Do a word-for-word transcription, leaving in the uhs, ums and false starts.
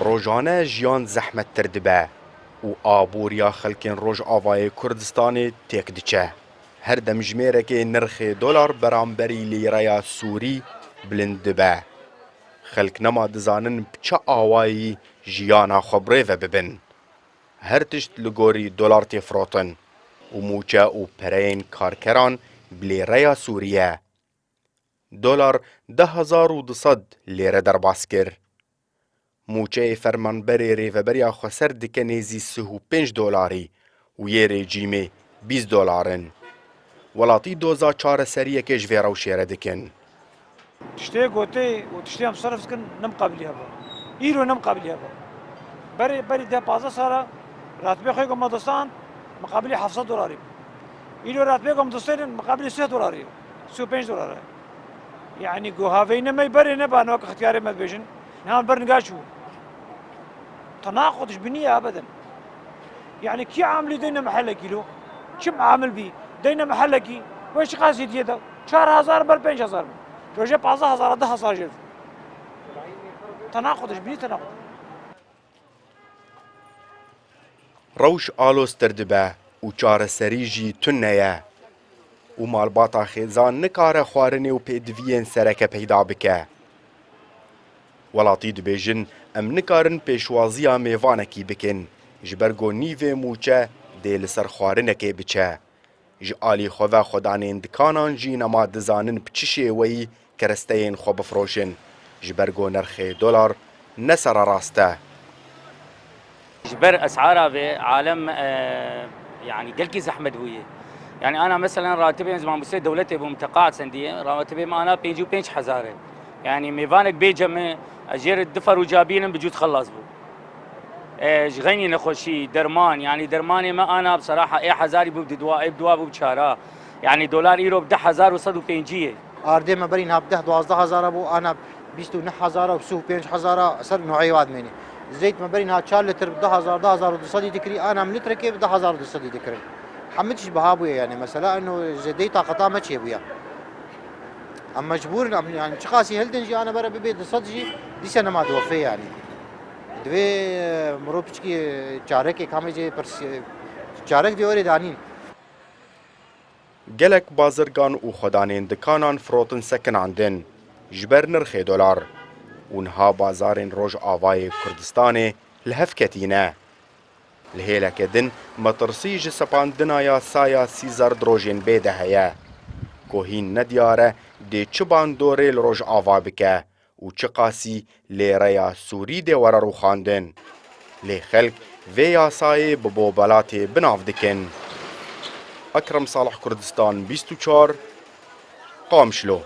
Rojane jiyan zehmettir dibe û aboriya xelkên Rojavayê Kurdistanê têk diçe. Her demjimêrekê nirxê dolar beramberî lîreya Sûrî bilind dibe. Xelk nema dizanin bi çi awayî jiyana xwe bi rê ve bibin. Her tişt li gorî dolar tê firotin û mûçe û pereyên karkeran bi lîreya Sûrî ye. Dolar du hezar û du sed lîre derbas kir. Mûçeyê fermanberê Rêveberiya Xweser dike nêzî sih û pênc dolarî û yê rejîmê bîst dolar in. Welatî doza çareseriyekê ji vê rewşê re dikin. Tiştê gotê û tiştê em serf dikin, ne miqabilî hebe. Îro ne miqabilî hebe. Berê, berî deh pazdeh sala ratibê xwe ku me dostan, miqabilî heft sed dolarî. Îro ratibê ku me dostên, miqabilî sih dolarî. Sih û pênc dolar e. Yani ku haveyne me berê ne ba, ne wek ixtiyarê me dibêjin. Niha ber nigaş bû. Tenaqud ji binî ye ebeden. Yani kî amilî deyne mehellekî lo? Çi amil bî? Deyne mehellekî. Wê çi qasî diye de? Çar hezar ber pênc hezar bin. Roje pazdeh hezar, deh hezar jê. Tenaqud ji binî tenaqud. Rewş aloztir dibe û çareserî jî tune ye û malbata xêzan nikare xwarinê û pêdiviyên sereke peyda bike. Welatî dibêjin, em nikarin pêşwaziya mêvanekî bikin, ji ber ku nîvê mûçe dê li ser xwarinekê biçe. Ji alî xwe ve xwedanên dikanan jî nema dizanin bi çi şêweyî keresteyên xwe bifroşin, ji ber ku nirxê dolar ne sererast e. Ji ber esara vê alem, e, yani gelkî zehmet bûye. Yani ana meselen ratibê ez mamostê dewletê bûm, teqaet sendiyê, ratibê me ana pêncî û pênc hezar e. Yani mêvanek bê cem e, ez jê re du ferûca bînim bi cût xelas bû. E, ji xeynî nexweşî, derman, yani dermanê me ana bi seraha ê hezarî bû bi dua, ê bi dua bû bi çara. Yani dolar îro bi deh hezar û sed û pêncî ye. Ardê me berî niha bi deh duwazdeh hezara bû, ana bîst û neh hezara û sih û pênc hezara ser noeyê wa dimênî. Zeyt me berî niha çar litir bi du hezar, du hezar û du sedî dikirî, ana em litrekê bi du hezar û du sedî dikirin. Hemî tişt biha bûye yani, mesela eno zêdeyî taqeta me çêbûye. Em mecbûr in, em yani çiqasî hildin jî ana bere bibê du sed jî dîse nema diwefê yani. Divê, e, mirov piçkî çarekê kamê jê pirs-, çarek dê orê danîn. Gelek bazirgan û xwedanên dikanan firotin sekinandin ji ber nirxê dolar û niha bazarên Rojavayê Kurdistanê li hev ketîne. Li hêleke din metirsî ji sepandina yasaya sî zerd rojên bê de heye, ku hîn nediyar e dê çi bandorê li Rojava bike û çiqasî lêreya Sûrî dê were rûxandin. Lê xelk vê yasayê bi bobelatê bi nav dikin. Ekrem Salih, Kurdistan bîst û çar, Qamişlo.